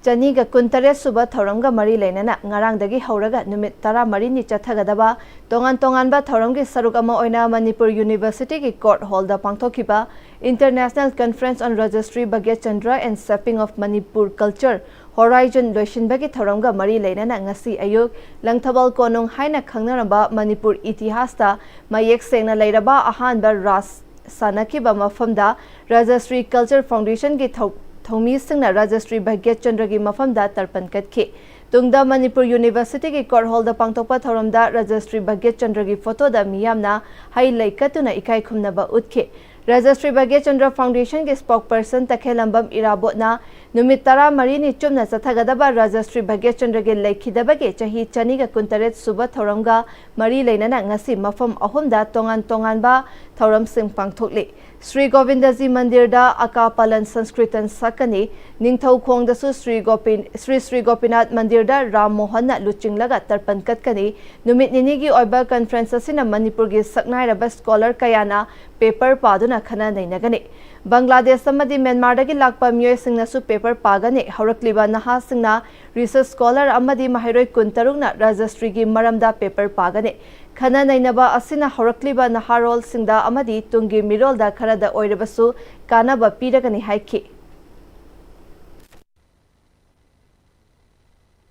ꯆꯅꯤꯒ ꯀꯨꯟꯇꯔꯦꯠ ꯁꯨꯕ ꯊꯧꯔꯝꯒ ꯃꯔꯤ ꯂꯩꯅꯅ ꯉꯔꯥꯡꯗꯒꯤ ꯍꯧꯔꯒ ꯅꯨꯃꯤꯠ ꯇꯔꯥꯃꯔꯤꯅꯤ ꯆꯠꯊꯒꯗꯕ ꯇꯣꯉꯥꯟ ꯇꯣꯉꯥꯟꯕ ꯊꯧꯔꯝꯒꯤ ꯁꯔꯨꯛ ꯑꯃ ꯑꯣꯏꯅ ꯃꯅꯤꯄꯨꯔ ꯌꯨꯅꯤꯚꯔꯁꯤꯇꯤꯒꯤ ꯀꯣꯔꯠ ꯍꯣꯜꯗ ꯄꯥꯡꯊꯣꯛꯈꯤꯕ International Conference on Rajashree Bhagyachandra and Shaping of Manipur Culture Horizon ꯂꯣꯏꯁꯤꯟꯕꯒꯤ ꯊꯧꯔꯝꯒ ꯃꯔꯤ ꯂꯩꯅꯅ ꯉꯁꯤ ꯑꯌꯨꯛ ꯂꯪꯊꯕꯥꯜ ꯀꯣꯅꯨꯡ ꯍꯥꯏꯅ ꯈꯪꯅꯔꯝꯕ ꯃꯅꯤꯄꯨꯔ ꯏꯇꯤꯍꯥꯁꯇ ꯃꯌꯦꯛ ꯁꯦꯡꯅ ꯂꯩꯔꯕ ꯑꯍꯥꯟꯕ ꯔꯥꯁ ꯁꯥꯟꯅꯈꯤꯕ ꯃꯐꯝꯗ ꯔꯥꯖꯁ꯭ꯔꯤ Culture Foundationꯒꯤ ꯊꯧ-, ꯊꯧꯃꯤꯁꯤꯡꯅ ꯔꯥꯖꯁ꯭ꯔꯤ ꯚꯥꯒ꯭ꯌꯆꯟꯗ꯭ꯔꯒꯤ ꯃꯐꯝꯗ ꯇꯔꯄꯟ ꯀꯠꯈꯤ꯫ ꯇꯨꯡꯗ ꯃꯅꯤꯄꯨꯔ ꯌꯨꯅꯤꯚꯔꯁꯤꯇꯤꯒꯤ ꯀꯣꯔꯠ ꯍꯣꯜꯗ ꯄꯥꯡꯊꯣꯛꯄ ꯊꯧꯔꯝꯗ ꯔꯥꯖꯁ꯭ꯔꯤ ꯚꯥꯒ꯭ꯌꯆꯟꯗ꯭ꯔꯒꯤ ꯐꯣꯇꯣꯗ ꯃꯤꯌꯥꯝꯅ ꯍꯩ ꯂꯩ ꯀꯠꯇꯨꯅ ꯏꯀꯥꯏ ꯈꯨꯝꯅꯕ ꯎꯠꯈꯤ꯫ ꯔꯥꯖꯁ꯭ꯔꯤ ꯚꯥꯒ꯭ꯌꯆꯟꯗ꯭ꯔ Foundationꯒꯤ spokesperson ꯇꯈꯦꯜꯂꯝꯕꯝ ꯏꯔꯥꯕꯣꯠꯅ ꯅꯨꯃꯤꯠ ꯇꯔꯥꯃꯔꯤꯅꯤ ꯆꯨꯞꯅ ꯆꯠꯊꯒꯗꯕ ꯔꯥꯖꯁ꯭ꯔꯤ ꯚꯥꯒ꯭ꯌꯆꯟꯗ꯭ꯔꯒꯤ ꯂꯩꯈꯤꯗꯕꯒꯤ ꯆꯍꯤ ꯆꯅꯤꯒ ꯀꯨꯟꯇꯔꯦꯠ ꯁꯨꯕ ꯊꯧꯔꯝꯒ ꯃꯔꯤ ꯂꯩꯅꯅ ꯉꯁꯤ ꯃꯐꯝ ꯑꯍꯨꯝꯗ ꯇꯣꯉꯥꯟ ꯇꯣꯉꯥꯟꯕ ꯊꯧꯔꯝꯁꯤꯡ ꯄꯥꯡꯊꯣꯛꯂꯤ꯫ ꯁ꯭ꯔꯤ ꯒꯣꯕꯤꯟꯗꯖꯤ ꯃꯟꯗꯤꯔꯗ ꯑꯀꯥ ꯄꯂꯟ ꯁꯪꯁꯀ꯭ꯔꯤꯇꯟ ꯁꯛꯀꯅꯤ꯫ ꯅꯤꯡꯊꯧꯈꯣꯡꯗꯁꯨ ꯁ꯭ꯔꯤ ꯒꯣꯄꯤ-, ꯁ꯭ꯔꯤ ꯁ꯭ꯔꯤ ꯒꯣꯄꯤꯅꯥꯊ ꯃꯟꯗꯤꯔꯗ ꯔꯥꯝ ꯃꯣꯍꯟꯅ ꯂꯨꯆꯤꯡꯂꯒ ꯇꯔꯄꯟ ꯀꯠꯀꯅꯤ꯫ ꯅꯨꯃꯤꯠ ꯅꯤꯅꯤꯒꯤ ꯑꯣꯏꯕ conference ꯑꯁꯤꯅ ꯃꯅꯤꯄꯨꯔꯒꯤ ꯁꯛꯅꯥꯏꯔꯕ scholar ꯀꯌꯥꯅ paper ꯄꯥꯗꯨꯅ ꯈꯟꯅ ꯅꯩꯅꯒꯅꯤ꯫ ꯕꯪꯒ꯭ꯂꯥꯗꯦꯁ ꯑꯃꯗꯤ ꯃ꯭ꯌꯥꯟꯃꯥꯔꯗꯒꯤ ꯂꯥꯛꯄ ꯃꯤꯑꯣꯏꯁꯤꯡꯅꯁꯨ paper ꯄꯥꯒꯅꯤ꯫ ꯍꯧꯔꯛꯂꯤꯕ ꯅꯍꯥꯁꯤꯡꯅ research scholar ꯑꯃꯗꯤ ꯃꯍꯩꯔꯣꯏ ꯀꯨꯟꯇꯔꯨꯛꯅ ꯔꯥꯖꯁ꯭ꯔꯤꯒꯤ ꯃꯔꯝꯗ paper ꯄꯥꯒꯅꯤ꯫ ꯈꯟꯅ ꯅꯩꯅꯕ ꯑꯁꯤꯅ ꯍꯧꯔꯛꯂꯤꯕ ꯅꯍꯥꯔꯣꯜꯁꯤꯡꯗ ꯑꯃꯗꯤ ꯇꯨꯡꯒꯤ ꯃꯤꯔꯣꯜꯗ ꯈꯔꯗ ꯑꯣꯏꯔꯕꯁꯨ ꯀꯥꯟꯅꯕ ꯄꯤꯔꯒꯅꯤ ꯍꯥꯏꯈꯤ꯫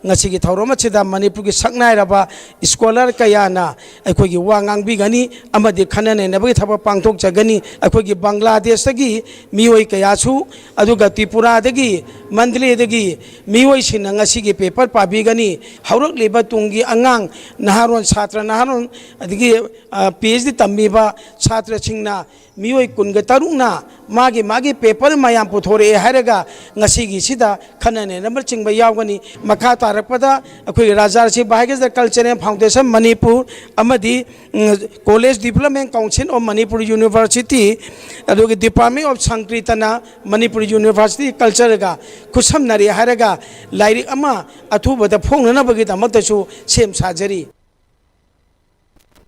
ꯉꯁꯤꯒꯤ ꯊꯧꯔꯝ ꯑꯁꯤꯗ ꯃꯅꯤꯄꯨꯔꯒꯤ ꯁꯛꯅꯥꯏꯔꯕ ꯁ꯭ꯀꯣꯂꯔ ꯀꯌꯥꯅ ꯑꯩꯈꯣꯏꯒꯤ ꯋꯥ ꯉꯥꯡꯕꯤꯒꯅꯤ ꯑꯃꯗꯤ ꯈꯟꯅ ꯅꯩꯅꯕꯒꯤ ꯊꯕꯛ ꯄꯥꯡꯊꯣꯛꯆꯒꯅꯤ꯫ ꯑꯩꯈꯣꯏꯒꯤ ꯕꯪꯒ꯭ꯂꯥꯗꯦꯁꯇꯒꯤ ꯃꯤꯑꯣꯏ ꯀꯌꯥꯁꯨ, ꯑꯗꯨꯒ ꯇ꯭ꯔꯤꯄꯨꯔꯥꯗꯒꯤ, ꯃꯟꯗꯂꯦꯗꯒꯤ ꯃꯤꯑꯣꯏꯁꯤꯡꯅ ꯉꯁꯤꯒꯤ ꯄꯦꯄꯔ ꯄꯥꯕꯤꯒꯅꯤ꯫ ꯍꯧꯔꯛꯂꯤꯕ ꯇꯨꯡꯒꯤ ꯑꯉꯥꯡ, ꯅꯍꯥꯔꯣꯟ, ꯁꯥꯇ꯭ꯔ ꯅꯍꯥꯔꯣꯟ, ꯑꯗꯒꯤ ꯄꯤ ꯑꯩꯆ ꯗꯤ ꯇꯝꯃꯤꯕ ꯁꯥꯇ꯭ꯔꯁꯤꯡꯅ, ꯃꯤꯑꯣꯏ ꯀꯨꯟꯒ ꯇꯔꯨꯛꯅ ꯃꯥꯒꯤ ꯃꯥꯒꯤ ꯄꯦꯄꯔ ꯃꯌꯥꯝ ꯄꯨꯊꯣꯔꯛꯑꯦ ꯍꯥꯏꯔꯒ ꯉꯁꯤꯒꯤꯁꯤꯗ ꯈꯟꯅ ꯅꯩꯅꯕꯅꯆꯤꯡꯕ ꯌꯥꯎꯒꯅꯤ꯫ ꯃꯈꯥ ꯇꯥꯔꯛꯄꯗ ꯑꯩꯈꯣꯏꯒꯤ ꯔꯥꯖꯥꯔꯁꯤ ꯚꯥꯒ꯭ꯌꯁꯗ ꯀꯜꯆꯔꯦꯜ ꯐꯥꯎꯟꯗꯦꯁꯟ ꯃꯅꯤꯄꯨꯔ ꯑꯃꯗꯤ, um, college development council of Manipur university, ꯑꯗꯨꯒ ꯗꯤꯄꯥꯔꯠꯃꯦꯟ ꯑꯣꯐ ꯁꯪꯀ꯭ꯔꯤꯇꯅ ꯃꯅꯤꯄꯨꯔ ꯌꯨꯅꯤꯚꯔꯁꯤꯇꯤ ꯀꯜꯆꯔꯒ ꯈꯨꯠꯁꯝꯅꯔꯦ ꯍꯥꯏꯔꯒ ꯂꯥꯏꯔꯤꯛ ꯑꯃ ꯑꯊꯨꯕꯗ ꯐꯣꯡꯅꯅꯕꯒꯤꯗꯃꯛꯇꯁꯨ ꯁꯦꯝ ꯁꯥꯖꯔꯤ꯫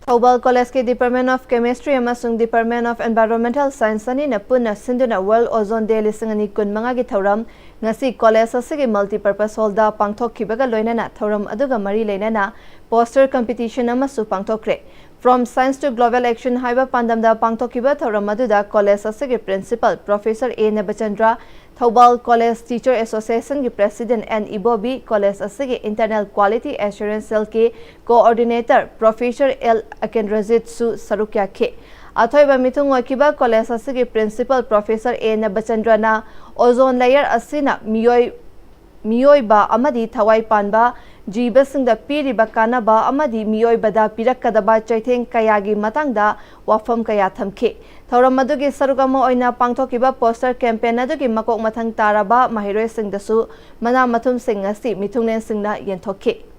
ꯊꯧꯕꯥꯜ ꯀꯣꯂꯦꯖꯀꯤ Department of Chemistry ꯑꯃꯁꯨꯡ Department of Environmental Science ꯑꯅꯤꯅ ꯄꯨꯟꯅ ꯁꯤꯟꯗꯨꯅ World Ozone Day ꯂꯤꯁꯤꯡ ꯑꯅꯤ ꯀꯨꯟꯃꯉꯥꯒꯤ ꯊꯧꯔꯝ ꯉꯁꯤ ꯀꯣꯂꯦꯖ ꯑꯁꯤꯒꯤ multipurpose hallꯗ ꯄꯥꯡꯊꯣꯛꯈꯤꯕꯒ ꯂꯣꯏꯅꯅ ꯊꯧꯔꯝ ꯑꯗꯨꯒ ꯃꯔꯤ ꯂꯩꯅꯅ poster competition ꯑꯃꯁꯨ ꯄꯥꯡꯊꯣꯛꯈ꯭ꯔꯦ꯫ From Science to Global Action ꯍꯥꯏꯕ ꯄꯥꯟꯗꯝꯗ ꯄꯥꯡꯊꯣꯛꯈꯤꯕ ꯊꯧꯔꯝ ꯑꯗꯨꯗ ꯀꯣꯂꯦꯖ ꯑꯁꯤꯒꯤ Principal Professor ꯑꯦ ꯅꯕꯆꯟꯗ꯭ꯔ, ꯊꯧꯕꯥꯜ ꯀꯣꯂꯦꯖ Teacher Associationꯒꯤ President ꯑꯦꯟ ꯏꯕꯣꯕꯤ, ꯀꯣꯂꯦꯖ ꯑꯁꯤꯒꯤ Internal Quality Assurance Cellꯒꯤ Coordinator Professor ꯑꯦꯜ ꯑꯀꯦꯟꯗ꯭ꯔꯖꯤꯠꯁꯨ ꯁꯔꯨꯛ ꯌꯥꯈꯤ꯫ ꯑꯊꯣꯏꯕ ꯃꯤꯊꯨꯡ ꯑꯣꯏꯈꯤꯕ ꯀꯣꯂꯦꯖ ꯑꯁꯤꯒꯤ Principal Professor ꯑꯦ ꯅꯕꯆꯟꯗ꯭ꯔꯅ ozone layer ꯑꯁꯤꯅ ꯃꯤꯑꯣꯏ, ꯃꯤꯑꯣꯏꯕ ꯑꯃꯗꯤ ꯊꯋꯥꯏ ꯄꯥꯟꯕ ꯖꯤꯕꯁꯤꯡꯗ ꯄꯤꯔꯤꯕ ꯀꯥꯟꯅꯕ ꯑꯃꯗꯤ ꯃꯤꯑꯣꯏꯕꯗ ꯄꯤꯔꯛꯀꯗꯕ ꯆꯩꯊꯦꯡ ꯀꯌꯥꯒꯤ ꯃꯇꯥꯡꯗ ꯋꯥꯐꯝ ꯀꯌꯥ ꯊꯝꯈꯤ꯫ ꯊꯧꯔꯝ ꯑꯗꯨꯒꯤ ꯁꯔꯨꯛ ꯑꯃ ꯑꯣꯏꯅ ꯄꯥꯡꯊꯣꯛꯈꯤꯕ poster campaign ꯑꯗꯨꯒꯤ ꯃꯀꯣꯛ ꯃꯊꯪ ꯇꯥꯔꯕ ꯃꯍꯩꯔꯣꯏꯁꯤꯡꯗꯁꯨ ꯃꯅꯥ ꯃꯊꯨꯝꯁꯤꯡ ꯉꯁꯤ ꯃꯤꯊꯨꯡꯂꯦꯟꯁꯤꯡꯅ ꯌꯦꯟꯊꯣꯛꯈꯤ꯫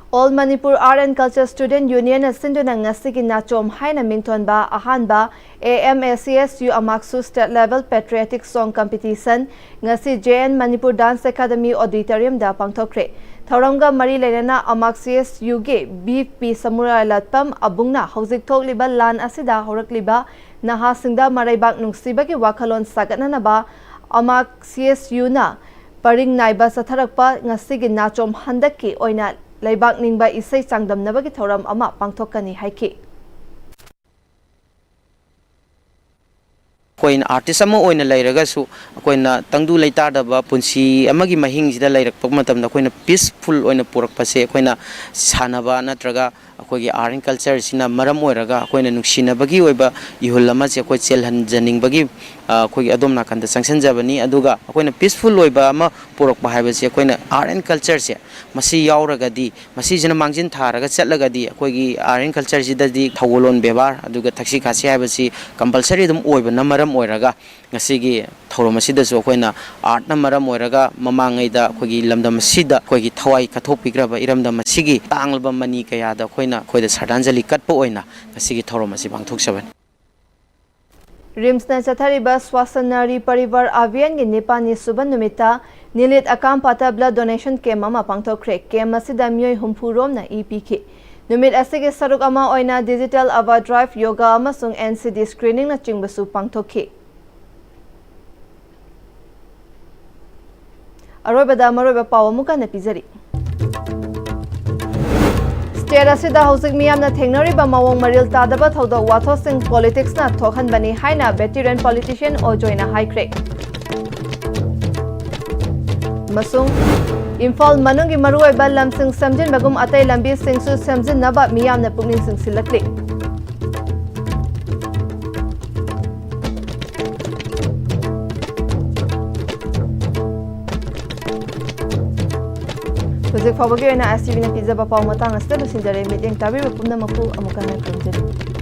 All Manipur Art and Culture Student Unionꯅ ꯁꯤꯟꯗꯨꯅ ꯉꯁꯤꯒꯤ ꯅꯥꯆꯣꯝ ꯍꯥꯏꯅ ꯃꯤꯡꯊꯣꯟꯕ ꯑꯍꯥꯟꯕ A M A C S U ꯑꯃꯥꯛꯁꯨ State Level Patriotic Song Competition ꯉꯁꯤ J N Manipur Dance Academy Auditoriumꯗ ꯄꯥꯡꯊꯣꯛꯈ꯭ꯔꯦ꯫ ꯊꯧꯔꯝꯒ ꯃꯔꯤ ꯂꯩꯅꯅ ꯑꯃꯥꯛ C S Uꯒꯤ V P ꯁꯃꯨꯔꯥꯏ ꯂꯥꯠꯄꯝ ꯑꯕꯨꯡꯅ ꯍꯧꯖꯤꯛ ꯊꯣꯛꯂꯤꯕ ꯂꯥꯟ ꯑꯁꯤꯗ ꯍꯧꯔꯛꯂꯤꯕ ꯅꯍꯥꯁꯤꯡꯗ ꯃꯔꯩꯕꯥꯛ ꯅꯨꯡꯁꯤꯕꯒꯤ ꯋꯥꯈꯜꯂꯣꯟ ꯁꯥꯒꯠꯅꯅꯕ ꯑꯃꯥꯛ C S Uꯅ ꯄꯔꯤꯡ ꯅꯥꯏꯕ ꯆꯠꯊꯔꯛꯄ ꯉꯁꯤꯒꯤ ꯅꯥꯆꯣꯝ ꯍꯟꯗꯛꯀꯤ ꯑꯣꯏꯅ ꯂꯩꯕꯥꯛ ꯅꯤꯡꯕ ꯏꯁꯩ ꯆꯥꯡꯗꯝꯅꯕꯒꯤ ꯊꯧꯔꯝ ꯑꯃ ꯄꯥꯡꯊꯣꯛꯀꯅꯤ ꯍꯥꯏꯈꯤ꯫ ꯑꯩꯈꯣꯏꯅ ꯑꯥꯔꯇꯤꯁ ꯑꯃ ꯑꯣꯏꯅ ꯂꯩꯔꯒꯁꯨ, ꯑꯩꯈꯣꯏꯅ ꯇꯪꯗꯨ ꯂꯩꯇꯥꯗꯕ ꯄꯨꯟꯁꯤ ꯑꯃꯒꯤ ꯃꯍꯤꯡꯁꯤꯗ ꯂꯩꯔꯛꯄ ꯃꯇꯝꯗ, ꯑꯩꯈꯣꯏꯅ ꯄꯤꯁꯐꯨꯜ ꯑꯣꯏꯅ ꯄꯨꯔꯛꯄꯁꯦ, ꯑꯩꯈꯣꯏꯅ ꯁꯥꯟꯅꯕ ꯅꯠꯇ꯭ꯔꯒ ꯑꯩꯈꯣꯏꯒꯤ ꯑꯥꯔꯠ ꯑꯦꯟ ꯀꯜꯆꯔꯁꯤꯅ ꯃꯔꯝ ꯑꯣꯏꯔꯒ ꯑꯩꯈꯣꯏꯅ ꯅꯨꯡꯁꯤꯅꯕꯒꯤ ꯑꯣꯏꯕ ꯏꯍꯨꯜ ꯑꯃꯁꯦ ꯑꯩꯈꯣꯏ ꯆꯦꯜꯍꯟꯖꯅꯤꯡꯕꯒꯤ, ꯑ, ꯑꯩꯈꯣꯏꯒꯤ ꯑꯗꯣꯝ ꯅꯥꯀꯟꯗ ꯆꯪꯁꯤꯟꯖꯕꯅꯤ꯫ ꯑꯗꯨꯒ ꯑꯩꯈꯣꯏꯅ ꯄꯤꯁꯐꯨꯜ ꯑꯣꯏꯕ ꯑꯃ ꯄꯨꯔꯛꯄ ꯍꯥꯏꯕꯁꯤ, ꯑꯩꯈꯣꯏꯅ ꯑꯥꯔꯠ ꯑꯦꯟ ꯀꯜꯆꯔꯁꯦ ꯃꯁꯤ ꯌꯥꯎꯔꯒꯗꯤ, ꯃꯁꯤꯁꯤꯅ ꯃꯥꯡꯖꯤꯟ ꯊꯥꯔꯒ ꯆꯠꯂꯒꯗꯤ, ꯑꯩꯈꯣꯏꯒꯤ ꯑꯥꯔꯠ ꯑꯦꯟ ꯀꯜꯆꯔꯁꯤꯗꯗꯤ ꯊꯧꯒꯜꯂꯣꯟ ꯕꯦꯕꯥꯔ ꯑꯗꯨꯒ ꯊꯛꯁꯤ ꯈꯥꯁꯤ ꯍꯥꯏꯕꯁꯤ ꯀꯝꯄꯜꯁꯔꯤ ꯑꯗꯨꯝ ꯑꯣꯏꯕꯅ ꯃꯔꯝ ꯑꯣꯏꯔꯒ, ꯉꯁꯤꯒꯤ ꯊꯧꯔꯝ ꯑꯁꯤꯗꯁꯨ ꯑꯩꯈꯣꯏꯅ ꯑꯥꯔꯠꯅ ꯃꯔꯝ ꯑꯣꯏꯔꯒ ꯃꯃꯥꯡꯉꯩꯗ ꯑꯩꯈꯣꯏꯒꯤ ꯂꯝꯗꯝ ꯑꯁꯤꯗ ꯑꯩꯈꯣꯏꯒꯤ ꯊꯋꯥꯏ ꯀꯠꯊꯣꯛꯄꯤꯈ꯭ꯔꯕ ꯏꯔꯝꯗꯝ ꯑꯁꯤꯒꯤ ꯇꯥꯡꯂꯕ ꯃꯅꯤ ꯀꯌꯥꯗ ꯑꯩꯈꯣꯏꯅ, ꯑꯩꯈꯣꯏꯗ ꯁ꯭ꯔꯗꯥꯟꯖꯂꯤ ꯀꯠꯄ ꯑꯣꯏꯅ ꯉꯁꯤꯒꯤ ꯊꯧꯔꯝ ꯑꯁꯤ ꯄꯥꯡꯊꯣꯛꯆꯕꯅꯤ꯫ ꯔꯤꯝꯁꯅ ꯆꯠꯊꯔꯤꯕ ꯁ꯭ꯋꯥꯁ ꯅꯥꯔꯤ ꯄꯔꯤꯕꯥꯔ ꯑꯚꯤꯌꯥꯟꯒꯤ ꯅꯤꯄꯥꯟꯅꯤ ꯁꯨꯕ ꯅꯨꯃꯤꯠꯇ ꯅꯤꯂꯤꯠ ꯑꯀꯥꯝꯄꯥꯇ ꯕ꯭ꯂꯗ ꯗꯣꯅꯦꯁꯟ ꯀꯦꯝꯞ ꯑꯃ ꯄꯥꯡꯊꯣꯛꯈ꯭ꯔꯦ꯫ ꯀꯦꯝꯞ ꯑꯁꯤꯗ ꯃꯤꯑꯣꯏ ꯍꯨꯝꯐꯨ ꯔꯣꯝꯅ ꯏ ꯄꯤꯈꯤ꯫ ꯅꯨꯃꯤꯠ ꯑꯁꯤꯒꯤ ꯁꯔꯨꯛ ꯑꯃ ꯑꯣꯏꯅ ꯗꯤꯖꯤꯇꯦꯜ ꯑꯚꯔ ꯗ꯭ꯔꯥꯏꯚ, ꯌꯣꯒꯥ ꯑꯃꯁꯨꯡ ꯑꯦꯟ ꯁꯤ ꯗꯤ ꯁ꯭ꯀ꯭ꯔꯤꯅꯤꯡꯅꯆꯤꯡꯕꯁꯨ ꯄꯥꯡꯊꯣꯛꯈꯤ꯫ ꯑꯔꯣꯏꯕꯗ ꯃꯔꯨꯑꯣꯏꯕ ꯄꯥꯎ ꯑꯃꯨꯛ ꯍꯟꯅ ꯄꯤꯖꯔꯤ꯫ ꯁ꯭ꯇꯦꯠ ꯑꯁꯤꯗ ꯍꯧꯖꯤꯛ ꯃꯤꯌꯥꯝꯅ ꯊꯦꯡꯅꯔꯤꯕ ꯃꯑꯣꯡ ꯃꯔꯤꯜ ꯇꯥꯗꯕ ꯊꯧꯗꯣꯛ ꯋꯥꯊꯣꯛꯁꯤꯡ ꯄꯣꯂꯤꯇꯤꯛꯁꯅ ꯊꯣꯛꯍꯟꯕꯅꯤ ꯍꯥꯏꯅ ꯚꯦꯇꯤꯔꯦꯟ ꯄꯣꯂꯤꯇꯤꯁꯤꯌꯟ ꯑꯣ ꯖꯣꯏꯅ ꯍꯥꯏꯈ꯭ꯔꯦ꯫ ꯑꯃꯁꯨꯡ ꯏꯝꯐꯥꯜ ꯃꯅꯨꯡꯒꯤ ꯃꯔꯨꯑꯣꯏꯕ ꯂꯝꯁꯤꯡ ꯁꯦꯝꯖꯤꯟꯕꯒꯨꯝ ꯑꯇꯩ ꯂꯝꯕꯤꯁꯤꯡꯁꯨ ꯁꯦꯝꯖꯤꯟꯅꯕ ꯃꯤꯌꯥꯝꯅ ꯄꯨꯛꯅꯤꯡ ꯆꯤꯡꯁꯤꯜꯂꯛꯂꯤ꯫ ꯍꯧꯖꯤꯛ ꯐꯥꯎꯕꯒꯤ ꯑꯣꯏꯅ ꯑꯦꯁ ꯇꯤ ꯚꯤꯅ ꯄꯤꯖꯕ ꯄꯥꯎ ꯃꯇꯥꯡ ꯑꯁꯤꯗ ꯂꯣꯏꯁꯤꯟꯖꯔꯦ꯫ ꯃꯤꯠꯌꯦꯡ ꯇꯥꯕꯤꯔꯤꯕ ꯄꯨꯝꯅꯃꯛꯄꯨ ꯑꯃꯨꯛꯀ ꯍꯟꯅ ꯈꯨꯔꯨꯝꯖꯔꯤ꯫